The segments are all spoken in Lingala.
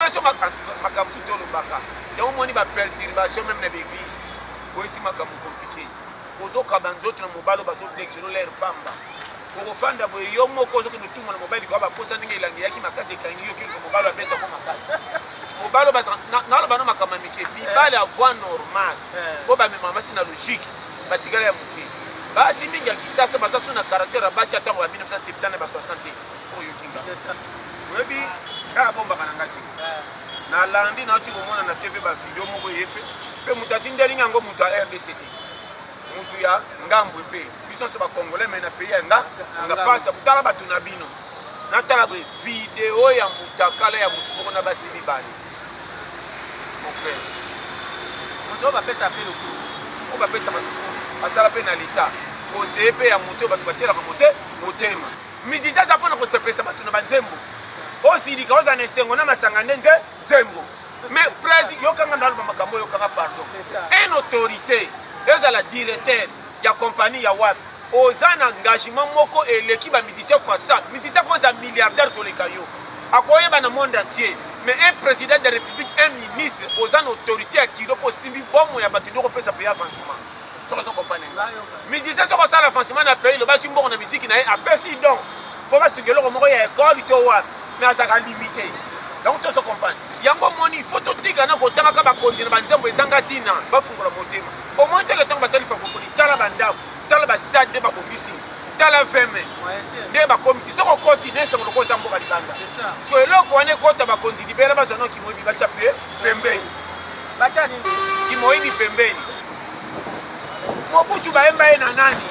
Napesi makambo tu tolobaka yango, omoni ba perturbation meme na baeglise, oyesi makambo compliqué, ozokaba nzoto na mobali oyo bazoblexe lere pamba, okofanda boye yo moko ozokende otumba na mobali likoya baposa ndenge elangi eyaki makasi ekangi yo kino mobali abetako makasi. Mobali naloba no makambo ya mike, mibali ya voie normale oyo bamemaka basi na logique batikala ya moke. Basi mingi ya Kisasa baza so na caractère ya basi ya ntango ba 1970 na ba 60. Oyoki nga, oyebi kaka bombaka na nga te. Nalandi, nauti komona na TV bavideo moko eye mpe mpe moto atindeli nga yango, moto ya RDC te, moto ya ngambwe mpe biso nyonso bacongolais, mais na pays ya nga nga pasa kotala bato na bino. Natala boye video ya mutakala ya motu moko na basi mibale, mon frère. Moto oyo bapesa mpe lokumu. Oyo bapesaka lokumu, asala mpe na leta, conseiller mpe ya moto oyo bato batielaka motema. Musicien aza mpona kosepelisa bato na banzembo, osilika, ozala na esengo na masanga nde nze nzembo. Mais président, yokanga, naloba makambo, oyokanga, pardon. Un autorité, ezala directeur ya compagnie ya wapi, oza na engagement moko eleki bamusicien fois 100. Musicien koza milliardaire koleka yo, akoyeba na monde entier. Mais un président de république, un ministre, oza na autorité ya kilo mpo osimbi bomo ya bato nde okopesa pays avancement. Soki ozo comprendre nga, musicien soki osala avancement na pays, lobasi mbongo na miziki na ye, apesi don mpo basunga eloko moko ya ekole to wapi, mais azalaka limité. Donc tozo comprendre yango. Omoni, faut totika na kotangaka bakonzi na banzembo ezanga ntina. Bafungola motema. Omoni teke ntango basali francophonie, tala bandako, tala bastade nde babongisi, tala veme nde bakomisi. Soki okoti na esengo lokola oza mboka libanda. So eloko wana ekota, bakonzi libela bazwa no kimoyibi, batya pe pembeni. Batya nini? Kimoyibi pembeni. Mobutu bayemba ye na nani?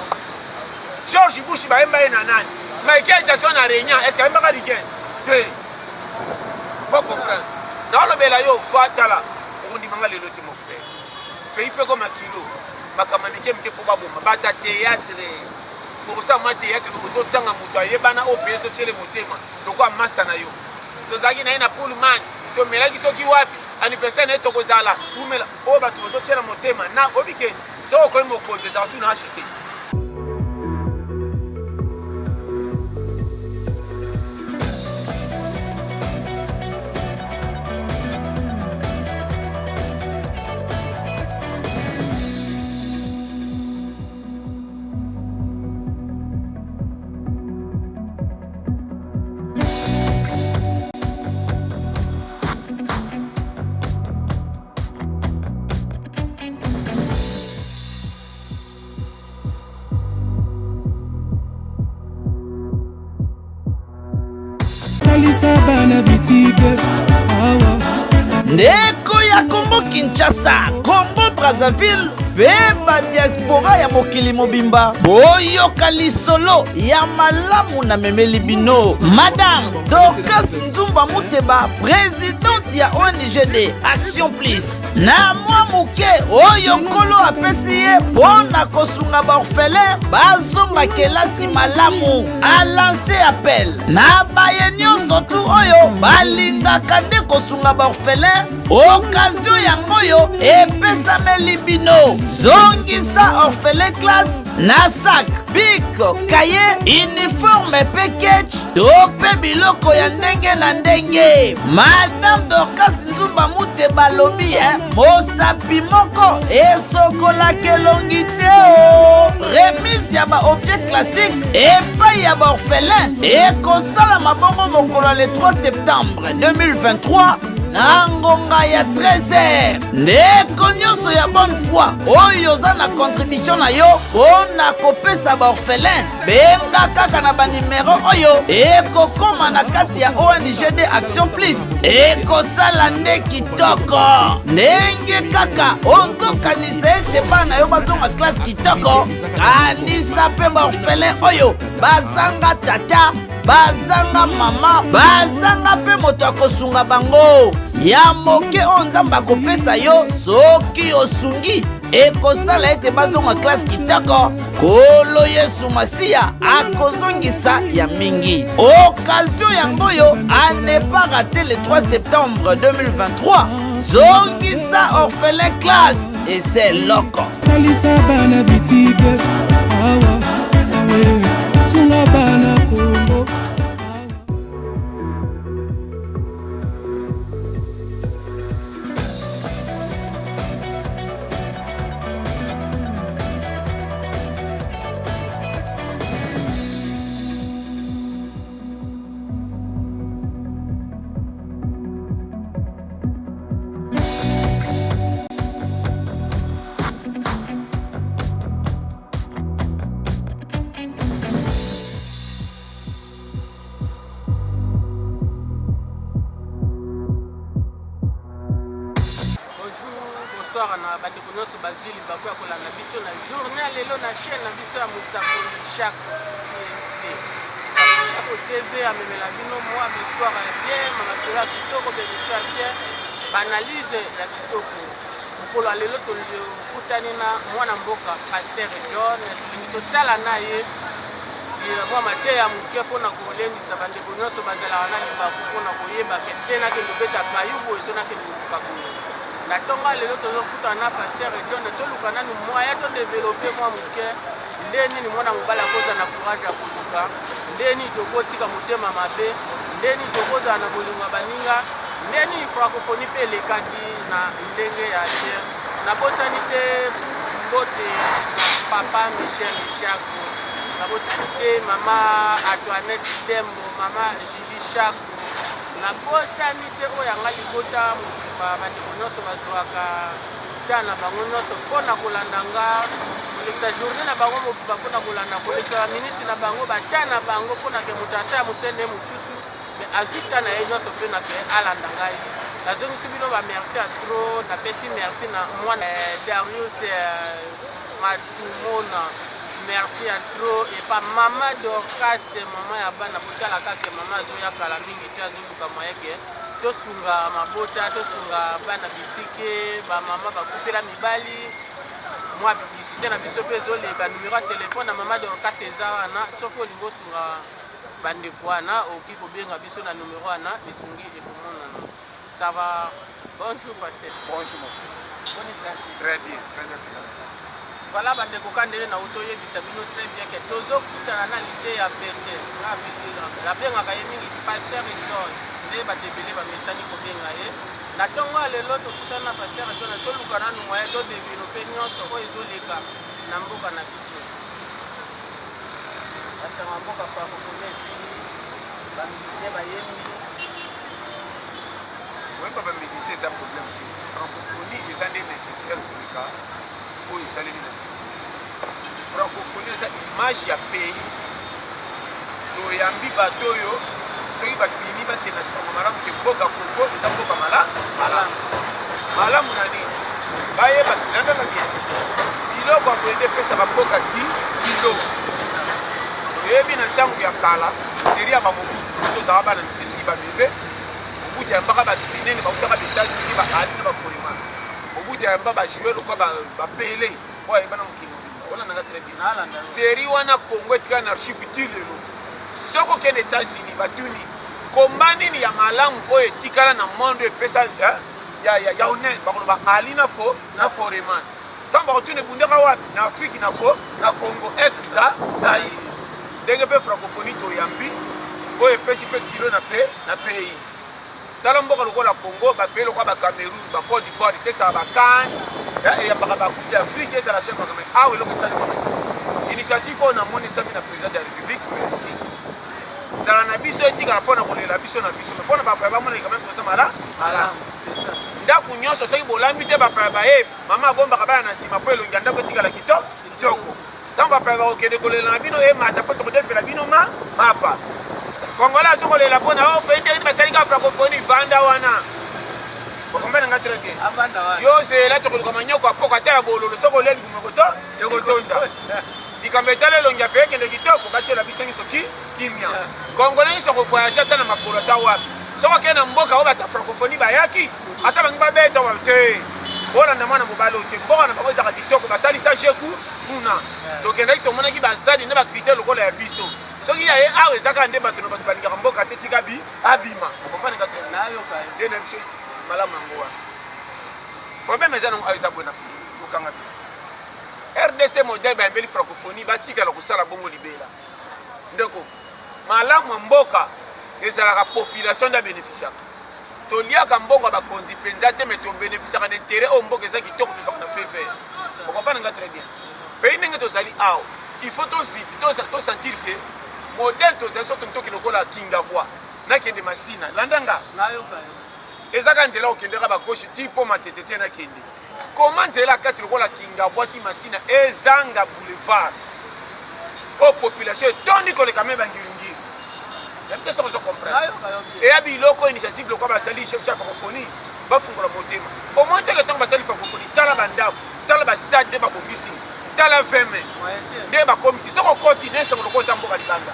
George Bush bayemba ye na nani? Michael Jackson na réunion, est ce que ayembaka rigen te? Faut comprendre, naolobela yo fa. Tala, okondimanga lelo te, mon frère. Pays mpe koma kilo, makambo ya mike mike, faut baboma bata théâtre. Bokosala mwa théâtre, bozotanga moto ayebana oyo pays ezotiele motema lokola masa na yo. Tozalaki na ye na Pullman, tomelaki soki wapi, anniversaire na ye, tokozala umela oyo bato bazotiela motema na oyebi ke soki okomi mokonzi, ezala su na age te. Salisa bana bitike awa. Ndeko ya Kongo Kinshasa, Kongo Brazzaville mpe badiaspora ya mokili mobimba, boyoka lisolo ya malamu namemeli bino. Madame Dorcas Nzumba Muteba, présidente ya ONGD Action Plus, na mwa moke oyo Nkolo apesi ye mpo na kosunga baorphelin bazonga kelasi malamu, alance appel na baye nyonso tu oyo balingaka nde kosunga baorphelin. Occasion yango oyo epesameli bino. Zongisa orphelin classe na sac, bic, cahier, uniforme mpe ketch to mpe biloko ya ndenge na ndenge. Madame Dorcas Nzumba Mute balobi e mosapi moko esokolaka elongi te. O remise ya baobjet classique epai ya baorphelin ekosalama bongo mokolo ya le 3 septembre 2023 na ngonga ya 13h. Ndeko nyonso ya bonne foi oyo oza na contribution na yo mpo na kopesa baorphelin, benga kaka na banimero oyo ekokoma na kati ya ONGD Action Plus. Ekosala nde kitoko ndenge kaka ozokanisa ete bana yo bazonga classe kitoko. Kanisa mpe baorphelin oyo bazanga tata, bazanga mama, bazanga mpe moto akosunga bango. Ya moke oyo Nzambe akopesa yo soki osungi, ekosala ete bazonga classe kitoko. Kolo Yesu Masiya akozongisa ya mingi. Occasion yango oyo, à ne pas rater, le 3 septembre 2023. Zongisa orphelin classe ese loko. Salisa bana bitike awa, awe sunga bana Kongo. Bonsoir na bandeko nyonso bazwi libaku ya kolanda biso na journée ya lelo na chaîne na biso ya Mosakoli Jacques TV. Mosakoli Jacques TV amemela bino mwa histoire ya bien, masolo ya kitoko, ba ya bien, ba analyse ya kitoko. Mokolo ya lelo tokutani na mwana mboka Pasteur John, tolingi tosala na ye mwa mateya moke mpo na kolendisa bandeko nyonso bazalaka na libaku mpo na koyeba ke te nakende kobeta kayu boye to nakende koluka boye. Na ntongo ya lelo tozokutana na Pasteur John, toluka nanu moyen to developpe mwa moke nde nini mwana mobali akozala na courage ya koluka, nde nini tokotika motema mabe, nde nini tokozala na bolingo ya baninga, nde nini francophonie mpe elekaki na ndenge ya bien. Nabosani te mbote na papa Michel Shako, nabosani te mama Antoinette Tembo, mama Julie Shako, nabosani te oyo yanga libota mobimba, bandeko nyonso bazwaka temps na bango nyonso mpo na kolanda nga, kolekisa journée na bango mobimba mpo na kolanda, kolekisa baminiti na bango, ba temps na bango mpo na ke moto asala mosene mosusu, mais azwi temps na ye nyonso mpe na ke alanda ngai. Nazongisi bino ba merci ya trop. Napesi merci na mwana Darius Matumona, merci ya trop epa mama Dorcas, mama ya bana. Botala kaka mama azoya kala mingi te, azoluka mayeke tosunga mabota, tosunga bana bitike, bamama bakufela mibali. Mwa publicité na biso mpe ezoleka. Numero ya telefone na mama Dorcas eza wana. Soki olingi osunga bandeko wana, okoki kobenga biso na numero wana, esungi ekomonana. Ça va? Bonjour pasteur. Bonjour mon frère. Boni santé? Très bien, très bien. Voilà bandeko, ka ndenge na toyebisa bino très bien ke tozokutana na liteya pete. Nabengaka ye mingi Pasteur John, nde bato ebele bamesani kobenga ye. Na ntongo ya lelo tokutana na Pasteur John, toluka nanu moyen todeveloppe nyonso oyo ezoleka na mboka na biso. Basanga mboka, francophonie esili, bamusicien bayembi. Koyeba bamusicien eza problème te. Francophonie eza nde nécessaire koleka oyo esaleli na nsima. Francophonie eza image ya pays. Toyambi bato oyo soki babimi, bakende na sango malamu ke mboka Congo eza mboka malamu. Malamu na nini? Bayeba, landaka bien, biloko ya boye nde epesaka mboka ki kitoko. Toyebi na ntango ya kala, série ya bamobutu, biso ozalaka bana mike, soki babebe Mobutu ayambaka bato minene bautaka baÉtats-Unis, baali na baforeman. Mobutu ayamba bajoueur lokwa bapele oyo ayeba na mokili mobimba. Olandanga très bien. Série wana, Congo etikala na archive ti lelo. Soki okende États-Unis, batuni komba nini ya malamu oyo etikala na monde epesa ya onene, bakoloba Ali na fo na Foreman. Ntango bakotuna ebundaka wapi na Afrique, na ko na Congo, ex za Zaire. Ndenge mpe francophonie toyambi oyo epesi mpe kilo na pe na pays. Tala mboka lokola Congo, bapays lokola baCameroun, baCôte d'Ivoire, esesaka baCAN, eyambaka bacoupe d'Afrique, ezala chef bakame. Awa eloko esalemaka, initiative oyo namoni esami na président de la République, merci. Nzala na biso etikala mpona kolela biso na biso, mpona bapaya bamonaki quand même toza malamu. Ndako nyonso soki bolambi te, bapaya baye, mama abombaka bana na nsima mpo elongi ya ndako etikala kitoko. Ntango bapaya bakokende kolela na bino, emata mpo tokodefela bino ma mapa. Kongola azo kolela mpo na oyo mpe ndenge basali kaka francophonie. Vanda wana, okombe nga très bien. Yo zela, tokoluka manyoko apoko ata ya bololo. Soki olia libumu ekoto ekotonda. Likambo etala elongi ya pe ekende kitoko, batiela biso nyonso ki kimia. Congolais nyonso kovoyage ata na makolo ata wapi, soki okende na mboka oyo bato ya francophonie bayaki, ata bangi babeta te, olanda mwana mobali oyo te. Mboka na bango ezaka kitoko, basalisa jeku kuna. Tokendaki, tomonaki basali na bacritère lokola ya biso. Soki ya ye awa ezaka nde bato na bato balingaka mboka te, tika bi abima. Okomprendre nga te? Nde na biso malamu yango wana. Problème eza nango awa eza boye na kokanga te. RDC modèle bayembeli francophonie, batikala kosala bongo libela. Ndeko, malamu ya mboka ezalaka population nde abénéficiaka. Toliaka mbongo ya bakonzi mpenza te, mais tobénéficiaka na intérêt oyo mboka eza kitoko, tozwaka na feu vert. Okomprendre nga très bien. Pays ndenge tozali awa, il faut tosentir ke modèle tozali. Soki toki lokola Kingabwa, nakende Masina, landa nga, ezaka nzela okendeka bagauche ti mpo Matete te. Nakende koma nzela kati lokola Kingabwa ti Masina, ezanga boulevard oyo population etondi koleka me bangiringiri. Nayebi te soki ozo comprendre. Eya biloko initiative lokola basali chef ya francophonie bafungola motema. Omoni teke ntango basali francophonie, tala bandako, tala bastade nde babongisi, tala veme nde bakomisi. Soki okoti na esengo lokola oza mboka libanda.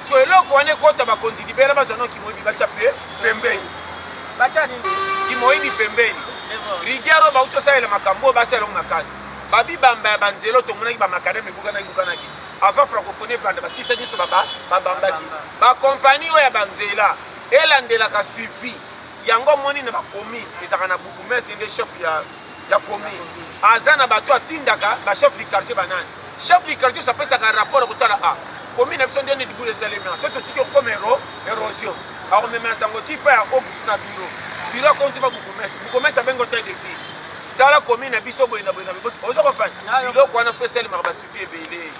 Siko eloko wana ekota bakonzi libela bazwa no kimoyibi batya pe pembeni. Batya nini? Kimoyibi pembeni. Rivière oyo bauti osalela makambo oyo basala yango makasi. Babibamba ya banzela oyo tomonaki bamakadame ebukanaki bukanaki. Avant francophonie ebanda basisa nyonso babambaki bakompani oyo ya banzela elandelaka suivi yango omoni na bacommune ezalaka na bourgmestre nde chef ya, ya commune aza na bato atindaka bachef du quartier banani chef du quartier oso apesaka rapport akotala a ah, commune na biso ndenge libulu esalemi so totiki okoma ero érosion akomema sango ti pa ya obusu na bureau bureau akomisi pa bourgmestre bourgmestre abengi hotel de ville tala commune na biso boye na boye na boye ozo comprendre biloko wana fo esalemaka basufi ebele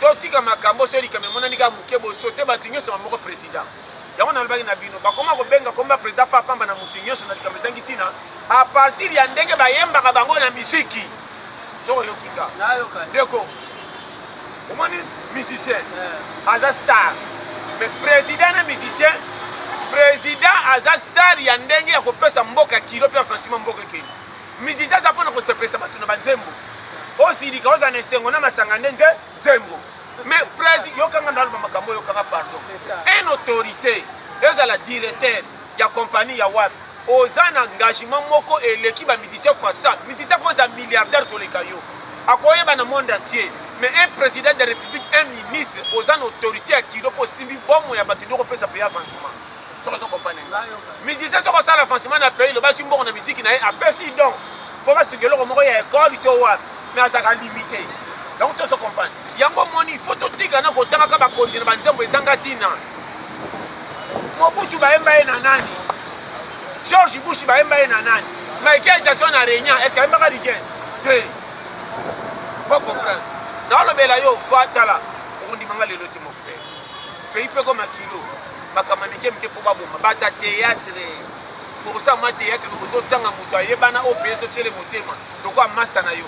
totika makambo so likambo emonani kaka moke bosote bato nyonso ba moko président yango nalobaki na bino bakoma kobenga komba président pa pamba na moto nyonso na likambo ezangi ntina a partir ya ndenge bayembaka bango na miziki soki oyoki nga ndeko omoni musicien eh. aza star mais président na musicien président aza star ya ndenge ya kopesa mboka kilo mpe avancement mboka ekende Musicien aza pona kosepelisa bato na banzembo. Osilika ozala na esengo na masanga nde nze nzembo. Mais président yokanga naloba makambo yokanga pardon. Un autorité ezala directeur ya compagnie ya wapi oza na engagement moko eleki ba musicien fois 100 musicien akoza milliardaire koleka yo akoyeba na monde entier mais un président de république un ministre oza na autorité ya kilo mpo osimbi bomo ya bato nde okopesa pays avancement soki ozo comprendre nga musicien soki osala avancement na pays loba azwi mbongo na miziki na ye apesi don mpo basunga eloko moko ya ekole to wapi mais azalaka limité donc tozo comprendre yango omoni il faut totika na kotangaka bakonzi na banzembo ezanga ntina mobutu bayemba ye na nani george bush bayemba ye na nani michael jackson na réunion est ce que ayembaka rigen te po comprendre naolobela yo fa tala okondima nga lelo te mon frère pays mpe koma kilo makambo ya mike mike fo baboma bata théâtre bokosala mwa théâtre bozotanga moto ayebana oyo mpe ezotyele motema lokola masa na yo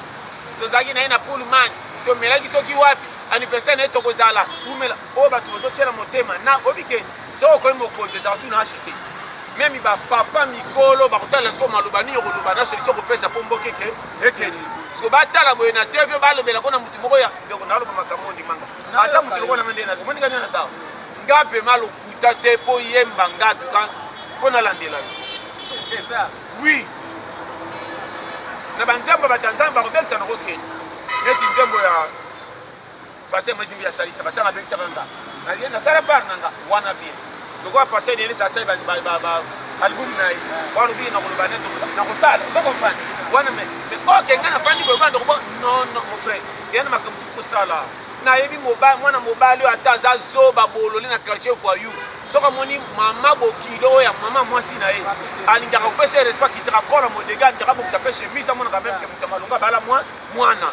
tozalaki na ye na pullman tomelaki soki wapi anniversaire na ye tokozala umela oyo bato bozotyela motema na obike soki okomi mokonzi ezala su na age te meme bapapa mikolo bakotalela sikoyo maloba nini okoloba na solution okopesa mpo mboka eke ekende siko batala boye na tv balobela ko na motu moko ya ndeko naloba makambo ondimanga ata motu lokola nanga nde omoni kani na sawa Nga pema lokuta te po yemba nga tuka fo nalandela yo. C'est ça. Oui. Na ba nzembo ba tanzan ba kobengisa na kokende. Neti nzembo ya Pasteur Moïse Mbiye asalisa batanga abengisaka nga. Na nasala part na nga wana bien. Lokola Pasteur Denis asali ba ba ba album na ye. Wana obi na koloba neti na kosala. Ozo comprendre? Wana mais mais ok nga nafandi boye banda kobo non non mon frère. Yana makambo tosala. Nayebi mobali, mwana mobali oyo ata aza zoba bolole na quartier voyou, soki amoni mama bokilo oyo ya mama mwasi na ye alingaka kopesa ye respect, akitisaka kola modega, alingaka abongisa mpe chemise, amonaka meme ke moto ya malonga abala mwa mwana.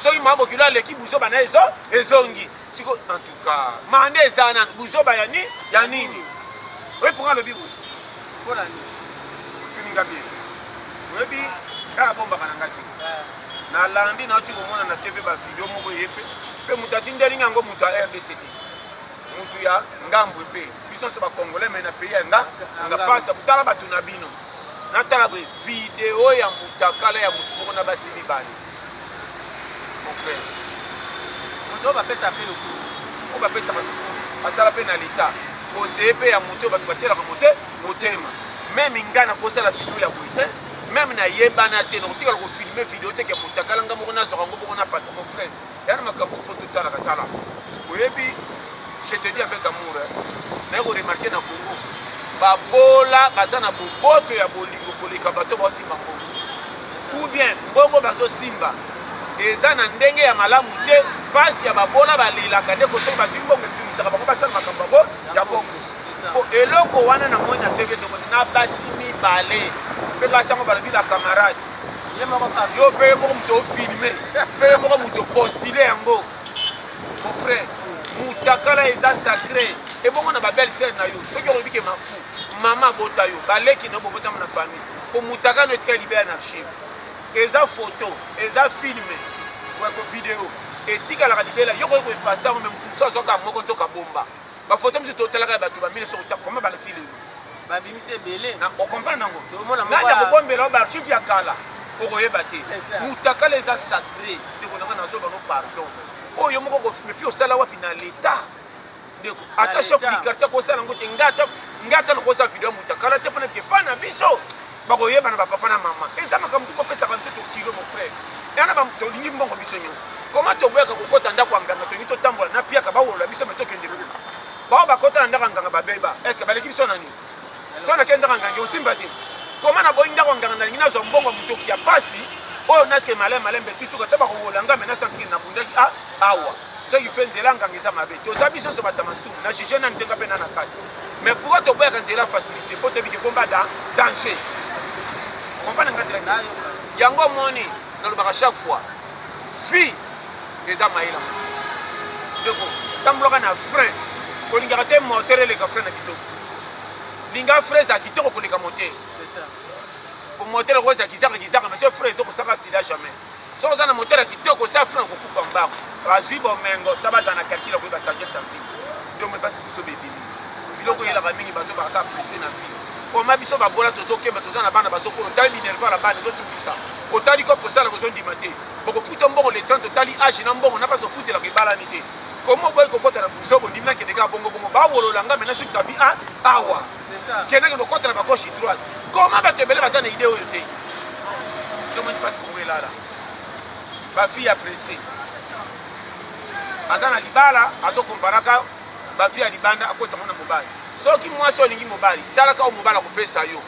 Soki mama bokilo aleki buzoba na ye ezo ezongi siko. En tout cas manda eza nanu buzoba ya ni ya nini? Oyebi mponga alobi boye Mpo na nini? Otuni nga bien. Oyebi nga nabombaka na nga te. Nalandi nauti komona na TV ba video moko eye pe pe moto atindeli nga yango moto ya RDC te. Moto ya ngambo pe biso nyonso ba congolais mais na pays ya nga nga pasa kotala bato na bino. Natala boye video ya mutakala ya moto moko na basi mibale. Mon frère. Moto oyo bapesa mpe lokumu. Oyo bapesaka lokumu. Asala mpe na l'etat. Conseiller mpe ya moto oyo bato batielaka mote motema. Meme nga nakosala video ya boye te. Meme nayebana te nakotikala kofilme video te ke mutakala nga moko nazwaka yango bongo napata. Mon frère, ya na makambo fo totalaka tala. Oyebi, je te dis avec amour, naye koremarke na Congo babola baza na boboto ya bolingo koleka bato baosimba mbongo ou bien mbongo bazosimba eza na ndenge ya malamu te. Mpasi ya babola balelaka nde kosoki bazwi mbongo etungisaka bango basala makambo yango ya bongo. Po eloko wana na moni na TV tomoni na basi mibale mpe basi yango balobi ba camarade yo mpe yo moko moto ofilme mpe yo moko moto postule yango. Mon frère, mutakala eza sacré. Ebongo na ba belle sœur na yo soki olobi ke mafu mama abota yo baleki na yo bobotama na famille po mutakala no etikali libela na archive. Eza photo, eza film, video etikalaka libela. Yo okoki ko effacer yango mais mutu mosusu azwaka moko nzoka bomba. Bafoto mosusu totalaka ya bato ba 1900 koma balakisi lelo. Babimisi ebele. Na ocomprendre nango. Nani akobombela yo baarchive ya kala okoyeba te. Mutakala eza sacré. Ndeko na nga nazoba no pardon. Oyo moko kofilme puis osala wapi na l'etat. Ndeko ata chef du quartier akosala yango te nga ata nga ata nakosala video ya mutakala te mpona ke pa na biso bakoyebana ba papa na mama. Eza makambo tu kopesaka nzoto kilo mon frère. Yana ba tolingi mbongo biso nyonso. Comment toboyaka kokota ndako ya nganga tolingi totambola na piaka bawolola biso me tokende kuna. Bao bakota na ndako ya nganga babeba. Est-ce que baleki biso na nini? So nakende ndako ya nganga osimba te. Comment naboyi ndako ya nganga nalingi nazwa mbongo ya motoki ya pasi oyo naske malembe malembe ti suka ata bakowola nga me nasantiki nabundaki awa. Soki fe nzela nganga eza mabe. Toza biso nyonso bato ya masumu. Na juge nani te nga mpe na na kati. Mais pourquoi toboyaka nzela facilité? Po toyebi ke bomba da danger. Comprendre nga te? Yango omoni nalobaka chaque fois vie eza mayela. Ndeko tambolaka na frein, kolingaka te moteur eleka frein na kitoko. Linga frein eza kitoko koleka moteur. Po moteur okozala kizaka kizaka mais so frein ezokosaka accident jamais. Soki oza na moteur ya kitoko sa frein okokufa mbangu. Bazwi bomengo sa bazala na calcul ya koyeba sagesse ya vie. Nde omoni basi biso bebimi. Biloko eyelaka mingi bato bakaka presse na vie. Koma biso babola tozokemba toza na bana bazokola otali minerval ya bana ezotungisa. Otali kope osalaka ozondima te. Bokofuta mbongo le 30 otali age na mbongo na basi ofutelaka ebalani te. Koma oboyi kokota na buzoba ondimi nakende kaka bongo bongo bawolola nga maintenant sukisa vie awa. Kende kende okota na ba gauche droite. Koma bato ebele baza na idée oyo te. Tomoni pasi Congo elala. Ba fille ya presse. Aza na libala azo comparaka ba fille ya libanda akotisa ngo na mobali. Soki mwasi olingi mobali, talaka oyo mobali akopesa yo.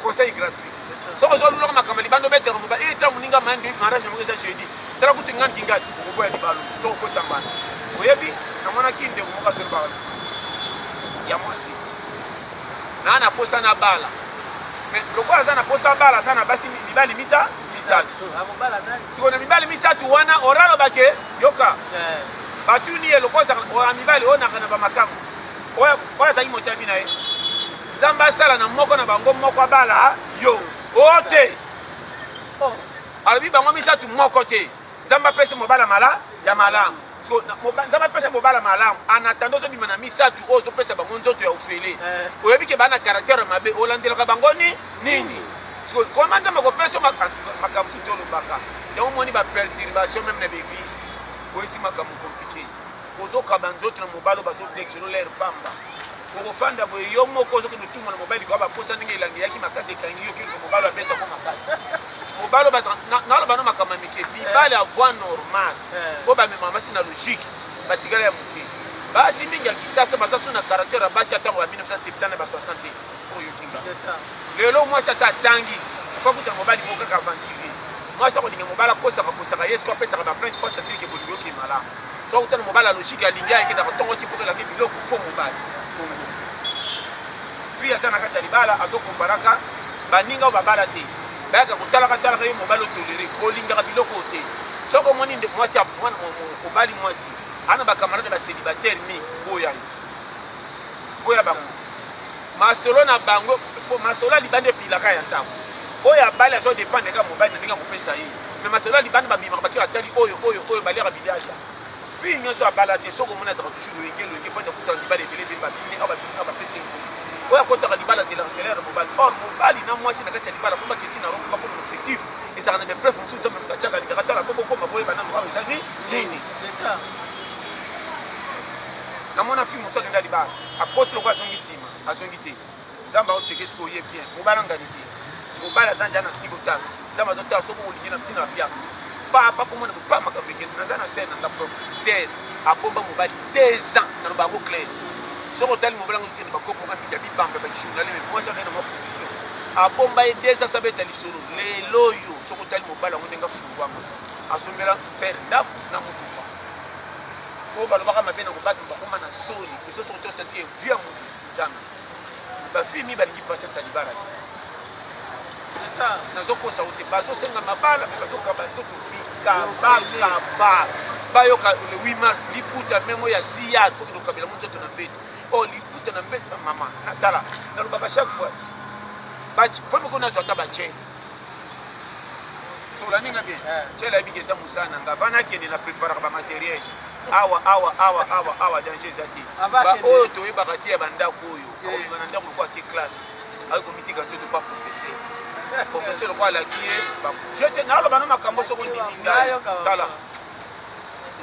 Conseil gratuit. Soki ozolulaka makambo ya libanda obetaka mobali, eh tala moninga mayandi mariage na bango eza jeudi. Tala kutu ngani kingani okoboya libala to okotisa mbanda. Oyebi namonaki ndeko moko azolobaka ya mwasi naa na posa na bala mais lokola aza na posa bala aza na basi mibali misa misato sikoyo na mibali misato wana ora alobake yoka eh. Batuni ye lokola ozalaka mibali oyo naka na bamakango oyo azalaki motabi na ye nzambe asala na moko na bango moko abala yo o te oh. Alobi bango misato moko te nzambe apesi mobala mala ya malamu nzambe apesi mobala malamu en attendant ozobima na misato oyo ozopesa bango nzoto ya ofele eh. Oyebi ke baa na caractère mabe olandelaka bango ni nini koma nzambe akopesa makambo tuti olobaka yango omoni baperturbation meme na baeglise oyesi makambo compliqué ozokaba nzoto na mobali oyo bazodexelo lere pamba okofanda boye yo moko ozokende otumba na mobali koya baposa ndenge elangi eyaki makasi ekangi yo kende mobali abetako makasi mobali naloba no makambo ya mike mibali ya voie normale oyo bamemaka basi na logique batikala ya moke basi mingi ya kisasa baza so na caractère ya basi ya ntango ya 1970 na ba 60 te oyo yokinga lelo mwasi ata atangi fa kutana mobali moko kaka aventurier mwasi akolinga mobali akosaka kosaka ye soki apesaka baplainte mpo asatirike bolingo oke malamu soki akutana mobali ya logique alingi ayekendaka ntongo ti mpokelaki biloko fo mobali kongo fille aza na kati ya libala azokombaraka baninga oyo babala te bayaka kotalaka talaka ye mobali otolere kolingaka biloko oyo te soki omoni nde mwasi obali mwasi ana bacamarade bacélibataire mingi boya yo boya bango masolo na bango masolo ya libanda epilaka ya ntango oyo abali azo dépendre kaka mobali na ndenge akopesa ye mais masolo ya libanda babimaka bato atali oyo oyo oyo baliaka bilialia fille nyonso abala te soki omoni azalaka toujours loyenge loyenge mpo akutaka libala ebele ebele babimi awa babimi awa bapesi ye mbongo oyo akotaka libala azelaka salaire ya mobali or mobali na mwasi na kati ya libala mpo baketi na rongo bakoma na objectif ezalaka na bapreuve mosusu nzambe moto atiaka alingaka tala mpo bokoma boyeba nanu awa eza nini. Namona fille mosusu akenda libala akoti lokola azongi nsima azongi te nzambe aocheke soki oye bien mobali angani te mobali aza nja na kiki botala nzambe azotala soki olingi na ntina bia papa komona pa makambo ekende naza na sere na nga propre sere abomba mobali 2 ans naloba yango clair soki otali mobali yango okende bakopo moko ya bibamba bajournale me mwasi akende na mwa position abomba ye 2 ans abeta lisolo lelo oyo soki otali mobali yango ndenge afungwama asombela sere ndako na motuka oyo balobaka mabe na mobali bakoma na soni ezo soki tosati vie ya motu nzambe bafille mi balingi patience ya libala te nazokosa yo te bazosenga mabala me bazokaba nzoto bikabakaba bayoka le 8 mars liputa mengo ya siya soki tokabela mo nzoto na mbeto o oh, liputa na mbeto mama natala nalobaka chaque fois fo moko nazwa ata bachene solani nga bien chele eh. ayebiki eza mosala na nga vana akende na preparaka bamateriel. Awa awa awa awa awa danger eza te. Ba oyo toyebaka te ya bandako oyo akobima na ndako lokola ake classe akoki komitika nzoto pa professeur. Professeur lokola alaki ye jete naloba na makambo soko ndimi ngai tala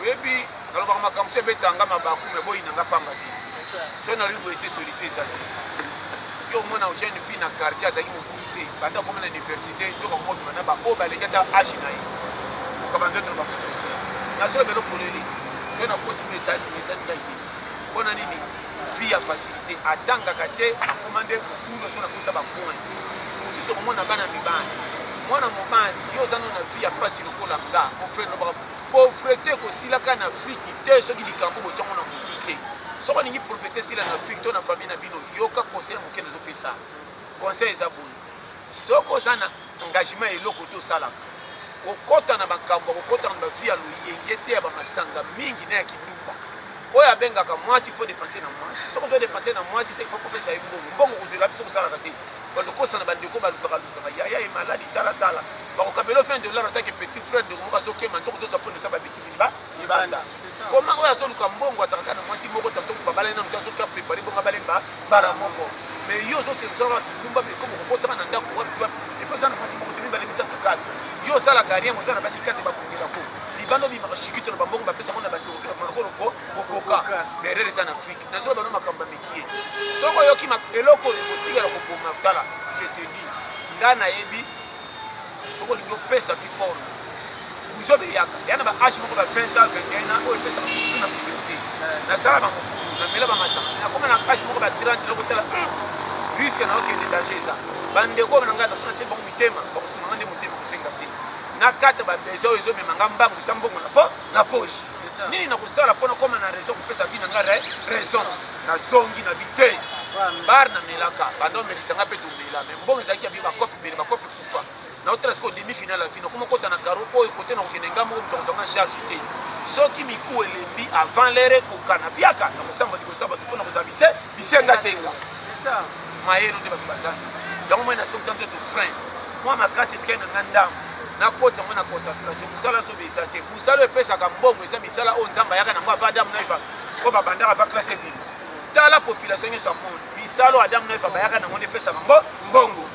oyebi nalobaka makambo so ebetisa nga mabaku me boyina nga pamba te so nalobi boye te solution eza te. Yo omona jeune fille na quartier azalaki mobulu te banda akoma na université nzoka komobima na baoyo baleki ata age na ye kokaba nzoto na baprofesseur nazoloba eloko polele so nakosi metani metani ngai te mpo na nini vie ya facilité atangaka te akoma nde mokulu so nakosa bapoint mosusu okomona bana mibali mwana mobali yo oza no na vie ya mpasi lokola nga mon frère lobaka pauvreté ekosilaka na afriki te soki likambo botyango na motu te soki olingi pauvreté esila na afrique to na famille na bino yoka conseil moke nazopesa conseil eza boye soki oza na engagement ya eloko te osalaka kokɔta na makambo kokɔta na bavie ya loyenge te ya bamasanga mingi na ya kindumba oyo abengaka mwasi faut dépenser na mwasi soki ozo dépenser na mwasi se faut kopesa ye mbongo mbongo kozwela biso kosalaka te bando na bandeko balukaka lukaka yaya ye maladi talatala bakokabela fin dollar atake petit frère ndeko moko azokema nzoko ozozwa mpo nosa babetisi libanda koma oyo azoluka mbongo azalaka na mwasi moko tanto babalani na moto azoka prépare bongo abalemba mbala moko mais yo ozosengisaka kindumba mekoko kokotaka na ndako wapi wapi epo oza na mwasi moko te mibale misato kate yo osalaka rien oza na basi kate babongelako libanda obimaka shikito na bambongo bapesako na bato okoloko okoka berere eza na afrique nazoloba no makambo ya mikie soki oyoki eloko oyo ekotikala koboma tala je te dis nga nayebi soki olingi opesa bi forme buzoba eyaka ya na ba age moko ba 20 ans 21 ans oyo epesaka motu na puberté nasala bamokulu namela bamasanga nakoma na age moko ba 30 nakotala risque na okende danger eza bandeko na ngai naso natie bango mitema bakosunga nga nde motema kosenga te nakata babesoin oyo ezomema nga mbangu sa mbongo na po na poche nini nakosala mpo nakoma na raison kopesa vi na nga raison nazongi na bi te bar namelaka banda omelisa nga mpe tomela me mbongo ezalaki ya bi bakope ebele bakope kufa naotala sikoyo demi final ya vi nakoma kota na karo oyo kote nakokende nga moko moto akozwa nga charge te soki miku elembi avant lere kokana piaka nakosamba liboso ya bato mpo nakozala bise bisengasenga mayelo nde bato bazanga yango moi nasongisa nzoto frein mwa makasi etikali na nga ndambo nakotisa yango na concentration mosala zobe eza te mosala oyo epesaka mbongo eza misala oyo nzambe ayaka nango ava adamu na eva oyo babandaka ava classe ebima tala population nyonso ya monde misala oyo adamu na eva bayaka nango nde epesaka mbo mbongo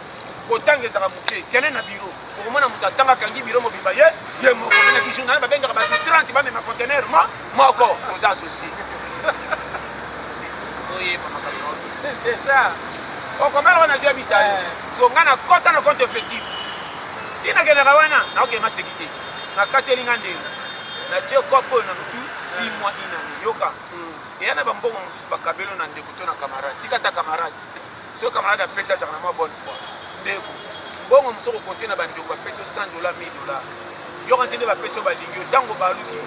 kotanga ezalaka moke kende na biro okomona moto atanga akangi biro mobimba ye ye moko menaki journal babengaka bato 30 bamema contener mo moko oza associe oyeba makambo c'est ça okomela wana nazwi yebisa yo so ngai nakɔta na compte effectif ntina kendaka wana naokende maseki te nakateli nga ndenge natie kope oyo na motu 6 mois inane yoka eya na bambongo mosusu bakabelo na ndeko to na camarade tika ata camarade soki camarade apesi azalaka na mwa bonne foi ndeko mbongo mosusu okokonte na bandeko bapesi yo 100 dollar 1000 dollar yoka nti nde bapesi yo balingi yo ntango baluki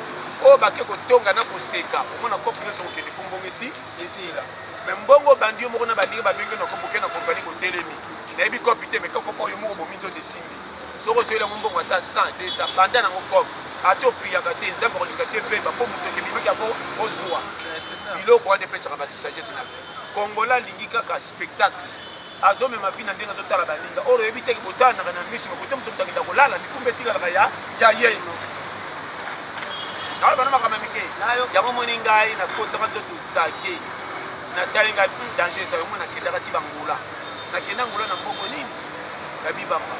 oyo bake kotonga na koseka omona kope nyonso kokende fo mbongo esi esila me mbongo obandi yo moko na baninga babengi na komboke na kompani kotelemi nayebi kopi te me kokopa oyo moko bomi nzoto esimbi soki ozoyeli yango mbongo ata 100 200 banda nango kope ata opriyaka te nzambe akolinga te beba mpo moto ekebimaki yango ozwa biloko wana epesaka bato sagesse na vie kongola alingi kaka spectacle azomema vi na ndenge azotala baninga oyo oyebi teke botalanaka na miso makote moto moto akenda kolala mikumba etikalaka ya ya ye naoyo bana makambo ya mike yango moni ngai nakotisaka nzoto zage natali ngai danger eza yango nakendaka ti bangola nakenda ngola na mbongo nini ya bibamba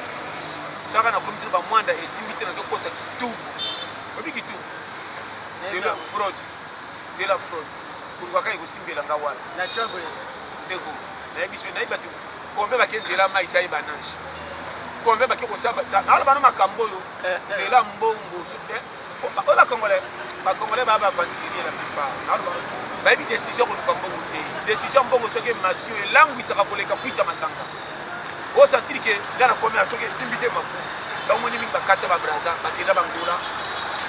kaka nakomi tino bamwanda esimbi te nazokota kitubu oyebi kitubu zela fraude zela fraude kolukaka ekosimbela nga wana ndeko nayebi so nayebi bato combien bake nzela mai esali banange combien bake kosala naloba na makambo oyo nzela mbongo oyo bacongolais bacongolais baa baaventurier la plupart naloba bayebi décision koluka mbongo te décision mbongo soki emati yo elangwisaka koleka kwita masanga osantiri ke nga nakomi ya soki esimbi te mafu bango moni mingi bakati ya babraza bakenda bangola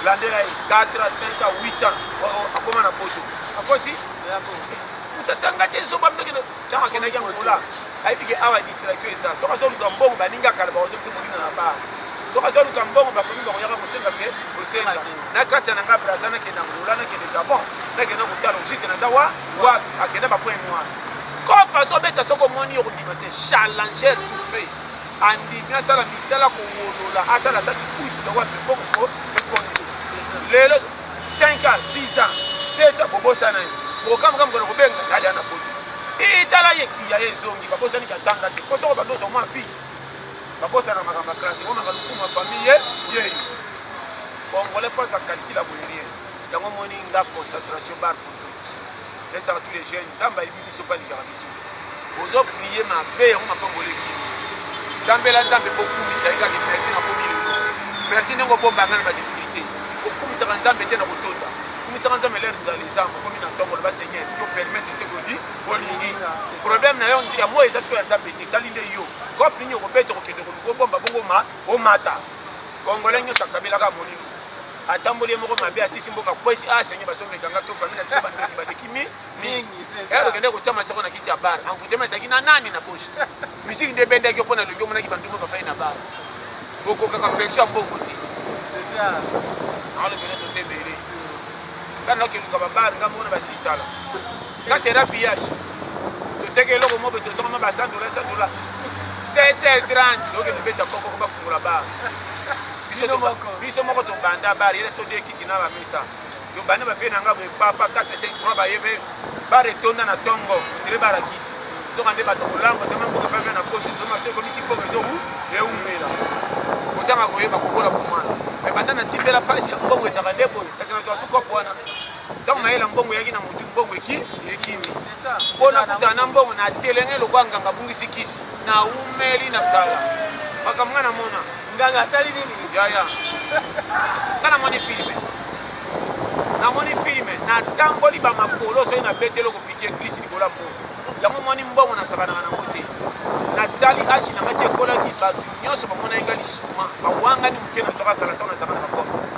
landela ye 4 5 ans 8 ans akoma na poto akosi moto atanga te zoba ndenge ntango akendaki angola ayebi ke awa distraction eza soki azoluka mbongo baninga kala bakozongisa moninga na bar soki azoluka mbongo bafamille bakoyaka kosenga se kosenga na kati ya nanga braza nakende angola nakende gabon nakende kotala ojite naza wa wapi akenda bapoint noir kope azobeta soki omoni yo kondima te challenger tout fait andimi asala misala kowolola asala ata kikusu ya wapi mbongo ko ekonzi lelo 5 5 ans, 6 ans, 7 ans, bobosana ye. Bokokamwa mokolo kobenga nali ana poto. Etala ye kiya ye ezongi, babosani katanga te. Mpo soko bandoso mwa fille, babosana makambo ya classe, omaka lokumu ya famille ye ye. Congolais mpo aza calcul ya boye rien. Yango moni nga concentration bar poto. Esaka tous les jeunes, Nzambe ayebi biso mpe alingaka biso. Ozo prier mabe yango mapamboli ekimi. Sambela Nzambe mpo okumisa ye kaka merci nakomi lelo. Merci ndenge obomba nga na ba difficulté. Okumisaka Nzambe te na kotonda. Kumisaka Nzambe lere nzala eza okomi na ntongo loba Seigneur tu permettre ce que dit olingi. Problème na yo ya moi eza sikoyo ya Nzambe te tali nde yo. Kope nini okobeta okokende koluka obomba bongo ma omata. Congolais nyonso akabelaka molimo. Atamboli ye moko mabe asisi mboka kwesi ah Seigneur bazomeka nga to famille na biso bandoki baleki mi mingi ero okende kotya masoko na kiti ya bar envoûtement ezalaki na nani na poche musique nde ebendaki yo mpo na longi omonaki bandumba bafai na bar okokaka flexion ya mbongo te alobele toza ebele nga nakeluka babar nga moko na basitala nga sera pillage toteka eloko moko tozongama ba 100 dola 100 dola 7h30 tokende beta kokoko bafungola bar biso moko tobanda bar yele so de kiti na bamesa tobanda bavie na nga boye papa 4 5 3 bayebe bar etonda na tongo ondire bar akisi nzoka nde bato kolangwa tama mboka pave na poche zoma te ekomi kimbongo ezowu eumela kozanga koyeba kokola bomwana me banda na timbela mpasi ya mbongo ezalaka nde boye kasi nazwa sukopo wana ntango mayele mbongo eyaki na motu mbongo eki ekimi mpo nakutana na mbongo na telenge lokola nganga abungisi kisi naumeli na kala makambo nga namona nganga asali nini yaya nga namoni filme namoni filme natamboli bamakolo soki nabeteli okopiki eglise likolo ya mbongo yango moni mbongo nasakanaka nango te natali age na ngai ti ekolaki bato nyonso bamonaki nga lisuma bawangani moke nazwaka kala ntango nazalaka na bakofre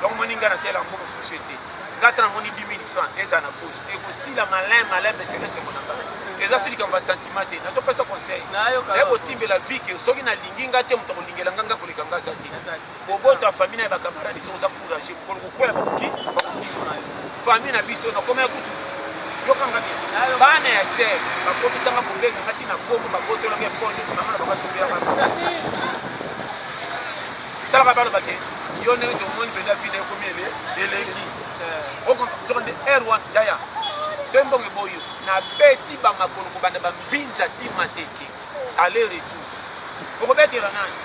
yango moni nga nasalela mbongo sujet te nga ata namoni 10 000 francs eza na poche ekosila malin malin meseke esengo na ngai eza so likambo ya sentiment te nazopesa conseil naye kotimbela vie ke soki nalingi nga te moto akolingela nga nga koleka nga aza te kobota famille na ye bacamarade soki oza courage mokolo kokwea bakoki bakoki famille na biso nakomaya kutu yokanga bien bana ya ser bakomisanga kobenga nga ntina kombo babotolanga eponge mama na bango asombelaka talaka bana bake yo ndenge tomoni mpenza vida ekomi ele eleki okoka nde aire wana yaya soki mbongo eboyi yo nabeti bamakolo kobanda bambinza ti mateke aller retour okobetela nani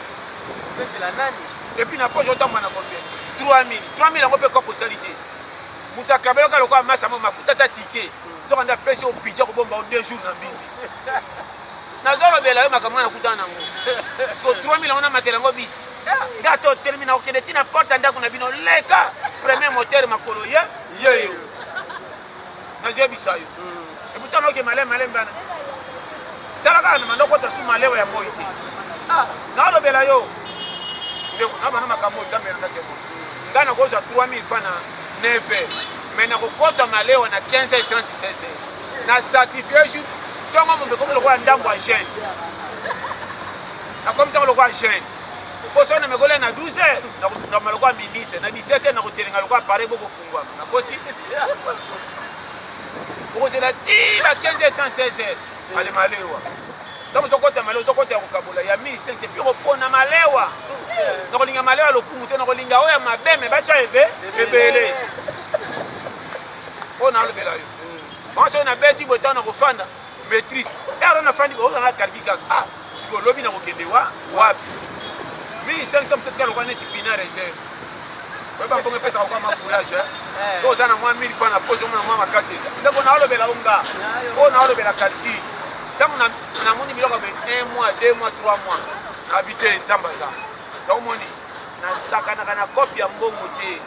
obetela nani epuis na poche otambola na combien 3000 3000 yango mpe kopo osali te moto akabelaka lokola masa mo mafuta ata tike nzoka nde apesi yo budget kobomba yo 2 jours na mbindi nazolobela yo makambo nga nakutana nango siko 3000 yango namatela yango bisi nga ata otelemi nakokende ti na porte ya ndako na bino leka premier moteur makolo ye yeyo nazoyebisa yo eputa noke maleme malembe wana tala kaka na manda okota su malewa ya moi te ah, nalobela yo ndeko na bana makambo oyo nzambe nanga temo ngai nakozwa 3000 fa na 9 heures mais nakokota malewa na 15 heures 30 16 heures na sacrifie jour ntongo mombe ekomi lokola ndambo ya jeune nakomisaka lokola jeune mpo soki namekolia na 12 heures nakoma lokola ministre na 17 heures nakotelenga lokola appareil bokofungwama nakosi okozela ti ba 15 heures 30 16 heures ale malewa ntango ozokota malewa ozokota ya kokabola ya 1500 epuis kopona malewa nakolinga malewa lokumu te nakolinga oyo ya mabe me batya ebe ebele oyo nalobela yo bango soki nabeti boye ntango nakofanda maîtrise ero nafandi boye ozanga kalbi kaka ah sikoyo lobi nakokende wa wapi 1500 mototika lokola neti pina reserve oyeba mbongo epesaka kwa ma courage eh. so oza na mwa 1000 francs na poche omona mwa makasi eza ndeko naolobela yo nga oyo naolobela calcul ntango namoni biloko be 1 mois 2 mois 3 mois nabi te nzambe aza donc omoni nasakanaka na cope ya mbongo te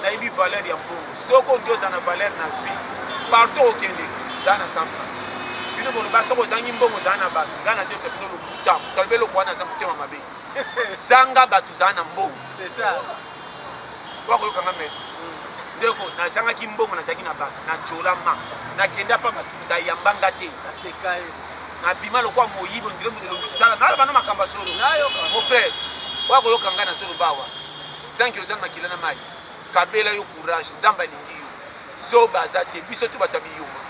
nayebi valeur ya mbongo soki ondi oza na valeur na vie partout okende za na 100 francs bino boloba soki ozangi mbongo ozala na bato ngai nazebisa bino lokuta moto alobi eloko wana aza motema mabe zanga bato zala na mbongo wakoyoka nga merci ndeko nazangaki mbongo nazalaki na bato nacolama nakenda mpa bato moto ayamba nga te nabima lokola moyibi ondire moto elongi tala naloba na makambo ya solo mon frère wakoyoka ngai nazoloba awa tanke oza na makila na mai kabela yo courage nzambe alingi yo Zoba aza te, biso tout bato ya biyuma.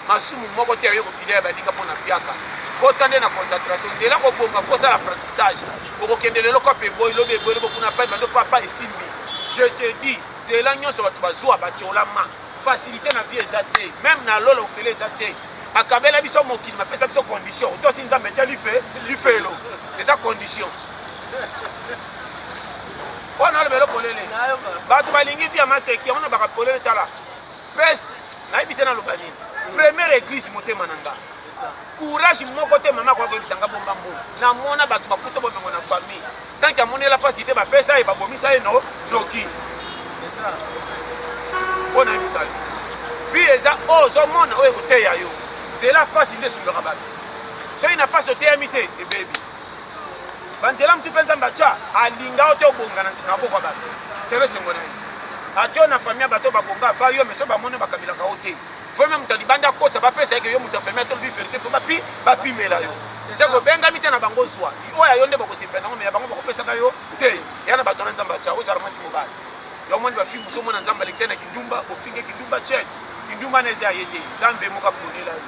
Masumu moko te aye kopila ya baninga mpo na piaka. Kota nde na concentration, nzela kobonga faut osala apprentissage. Okokende lelo cope eboyi, lobi eboyi, lobi kuna pai bando papa esimbi. Je te dis. Nzela nyonso bato bazwa batyolama. Facilité na vie eza te. Meme na lola ofele eza te. Akabela biso mokili, bapesa biso condition. Otosi Nzambe te life, lifelo. Eza condition. Oyo naloba eloko polele. Bato balingi vie ya maseki, yango nabaka polele tala. Pes, nayebi te naloba nini. Première église motema na nga. Courage moko te mama akoki koyebisa nga bomba mbongo. Namona bato bakuta bomengo na famille. Tant que amonela pasi te bapesa ye babomisa ye no noki. Mpo nayebisa yo. Vie eza oyo ozomona oyo ekoteya yo. Nzela pasi nde esungaka bato. Soki na pasi oteyami te ebebi. Banzela mosusu mpe Nzambe atya alinga yo te obonga na maboko ya bato. Selo esengo na ye. Atya yo na famille ya bato babonga va yo mais soki bamoni yo bakabilaka yo te. Faut meme moto ya libanda akosa bapesa ye ke yo moto ya famille atolobi verite faut bapi bapimela yo. Se kobengami te na bango zwa oyo ya yo nde bakosepela nango me ya bango bakopesaka yo te. Ya na bato na Nzambe atya ozala mwasi mobali. Yo omoni ba filles mosusu omona Nzambe alekisa ye na kindumba bofinge kindumba check. Kindumba na eza ya ye te. Nzambe moko aponela ye.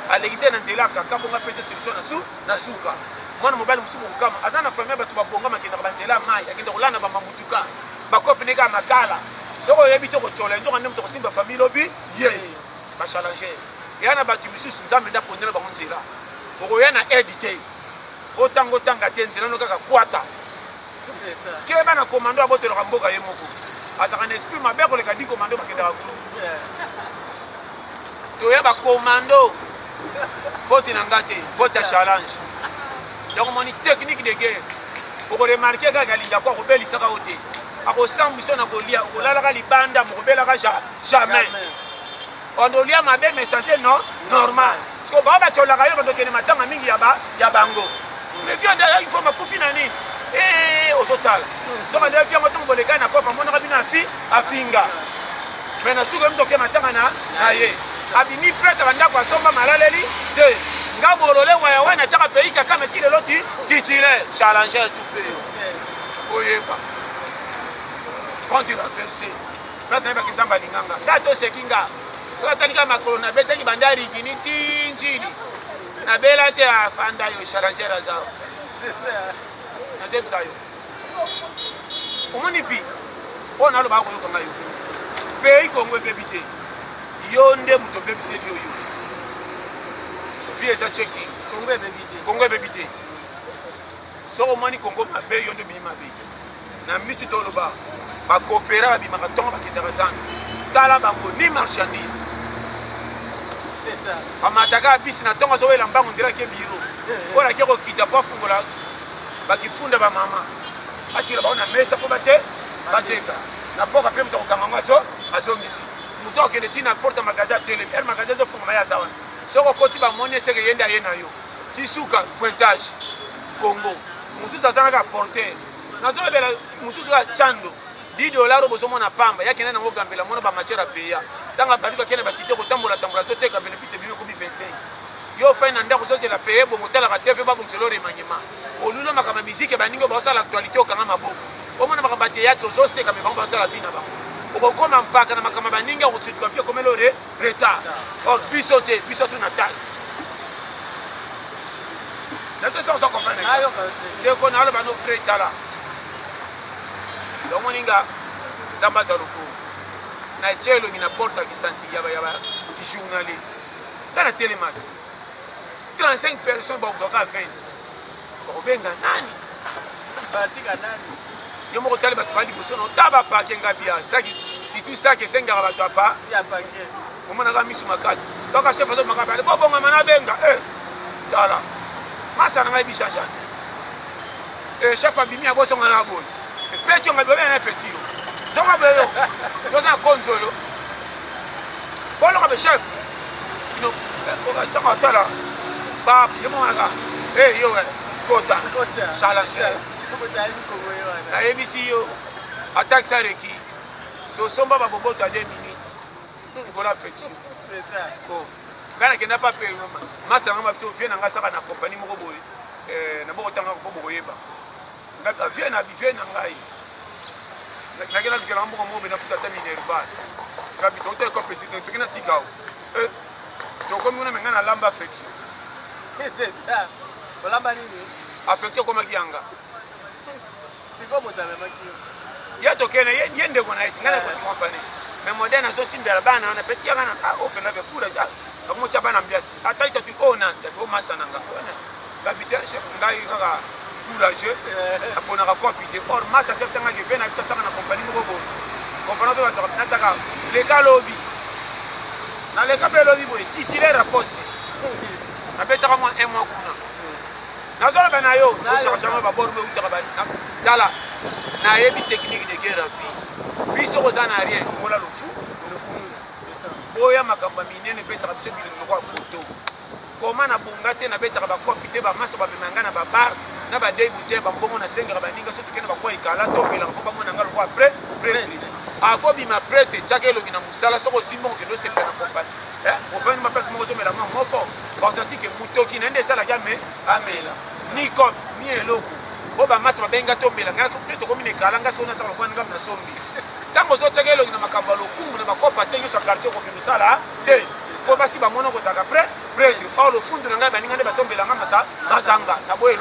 Alekisa ye na nzela kaka bongo apesa solution na su na suka. Mwana mobali mosusu bokokama aza na famille ya bato babongama akendaka banzela ya mai akenda kolanda bamamutuka bakope ndenge ya makala soki oyebi te okotyola ye nzoka nde moto akosimba famille lobi ye ba challenger eya na bato misusu nzambe nde apondela bango nzela okoya na aide te otanga otanga te nzela no kaka kwata keba na komando abotolaka mboka ye moko azalaka na esprit mabe koleka di komando bakendaka groupe toya bakomando faute na nga te faute ya challenge donc omoni technique de guerre okoremarke kaka alinga ko akobelisaka yo te akosambwisa na kolia okolalaka libanda mokobelaka jamais bando olia mabe mais santé non normal siko bao batyolaka yo bando okende matanga mingi ya ba ya bango mais vieux nde il faut makufi na nini eh ozotala donc nde vieux yango ntango bolekani na kopa amonaka bino afi afinga mais na suka moto oke matanga na na ye abimi prêtre bandako asomba malaleli te nga bolole waya waya natiaka pays kaka mais ti lelo ti titulaire challenger tout fait oyeba quand il a versé place nayebaki nzambe alinga nga nga toseki nga soki atali kaka makolo nabetaki banda rigini ti njili nabela te afanda yo challenger aza nazebisa yo omoni vi oyo nalobaka koyoka ngai yo pays kongo ebebi te yo nde moto obebiseli yo yo vi eza checking kongo ebebi te kongo ebebi te soki omoni kongo mabe yo nde obimi mabe na miti toloba bakopera babimaka ntongo bakendaka zando tala bango ni marchandise bamataka bisi na ntongo azowela mbango ndela ake biro oyo ake kokita mpo afungola bakifunda bamama atila bango na mesa mpo bate bateka na mpoka mpe moto akokanga yango azo azongisi moto akokende ntina porte ya magasin atelemi ere magasin ezofungama ye aza wana soki okoti bamoni eseke ye nde aye na yo tisuka pointage Congo mosusu azangaka porter nazolobela mosusu kaka chando 10 dollar oyo bozomona pamba ya kende nango gambela mona ba matière apeya ntango abandi kokende basite kotambola tambola azoteka bénéfice ebimi ekomi 25 yo ofai na ndako ozozela paye bongo otalaka tv babongisela yo remaniement olula makambo ya miziki ya baningi oyo baosala actualité okanga maboko omona makambo ya théâtre ozoseka me bango bazosala vie na bango okokoma mpaka na makambo ya baningi okosutuka mpe ekomeli ore retard or biso te biso tu na tale nato soki ozo comprendre ndeko na aloba no frère tala yango moninga nzambe aza lokumu na tie elongi na porte ya kisanti ya kijournalier nga na telemaki 35 personnes bakozwaka 20 bakobenga nani batika nani yo moko tali bato ba liboso na ota bapake nga bia saki surtout saki esengaka bato apa omonaka misu makasi kaka chef azobimaka bale bobongama nabenga eh, tala masa na ngai bichanjana eh, chef abimi abosonga na boye peti yo ngai bobe na peti yo zonga boye yo yoza na konzo yo bolonga be chef bino ntango atala ba yo monaka eh, yo kota challenge nayebisi yo attaque sa reki tosomba baboboto ya 2 minutes likolo ya affection oh. ngai nakenda pa pe masa nanga biso vie na ngai asaka na compagnie moko boye eh, na boko tanga mpo bokoyeba vie na vie na ngai nakenda lukela mboka moko boye nafuta ata minerval ngabi tokota ekopesi toki na tika o eh, tokomi kuna me ngai nalamba affection olamba nini affection ekomaki yanga sikoyo moto amemaki yo. Ye tokende ye ndeko na ye ti ngai nakotinga mpane mais modèle nazosimbela bana wana pe tiyaka na ah openda pe kura akomotya bana ambiance atali tatu oyo na tatu omasa na nga babite chef ngai kaka courageux aponaka kopi te. Or masa asepesangaki ve na biso asaka na compagnie moko boye, compagnie mpe bazwaka nataka leka lobi naleka mpe lobi boye titulaire ya poste nabetaka mwa un mois kuna. Nazoloba na yo ochargement babord mpe eutaka. Tala, nayebi technique de guerre ya vie. Vie soki oza na rien, longola lofu lofundu boya makambo ya minene epesaka biso bilingi lokola foto. Koma na bonga te, nabetaka bakopi te, bamasa bamema ngai na babar na badei bute bambongo nasengaka baninga. So tokende bakwa ekala topelaka mpo bamona ngai lokola prêtre. Avo bima prêtre, tiaka elongi na mosala. Soki ozwi mbongo, kende osepela na kompani, ovandi mapasi moko, ozomela mwa moko, bazanti ke motoki na nde esalaki ame amela ni cop ni eloko oyo bamasa babengi ngai tomela. Ngai te, tokomi na ekala ngai soki nasala lokola ngai nasombi. Ntango ozotiaka elongi na makambo ya lokumu na bakopa se nyonso ya quartier, okokende osala te po basi bamona kozalaka prêtre. Or lofundu na ngai, baninga nde basombelanga masa mazanga na boye.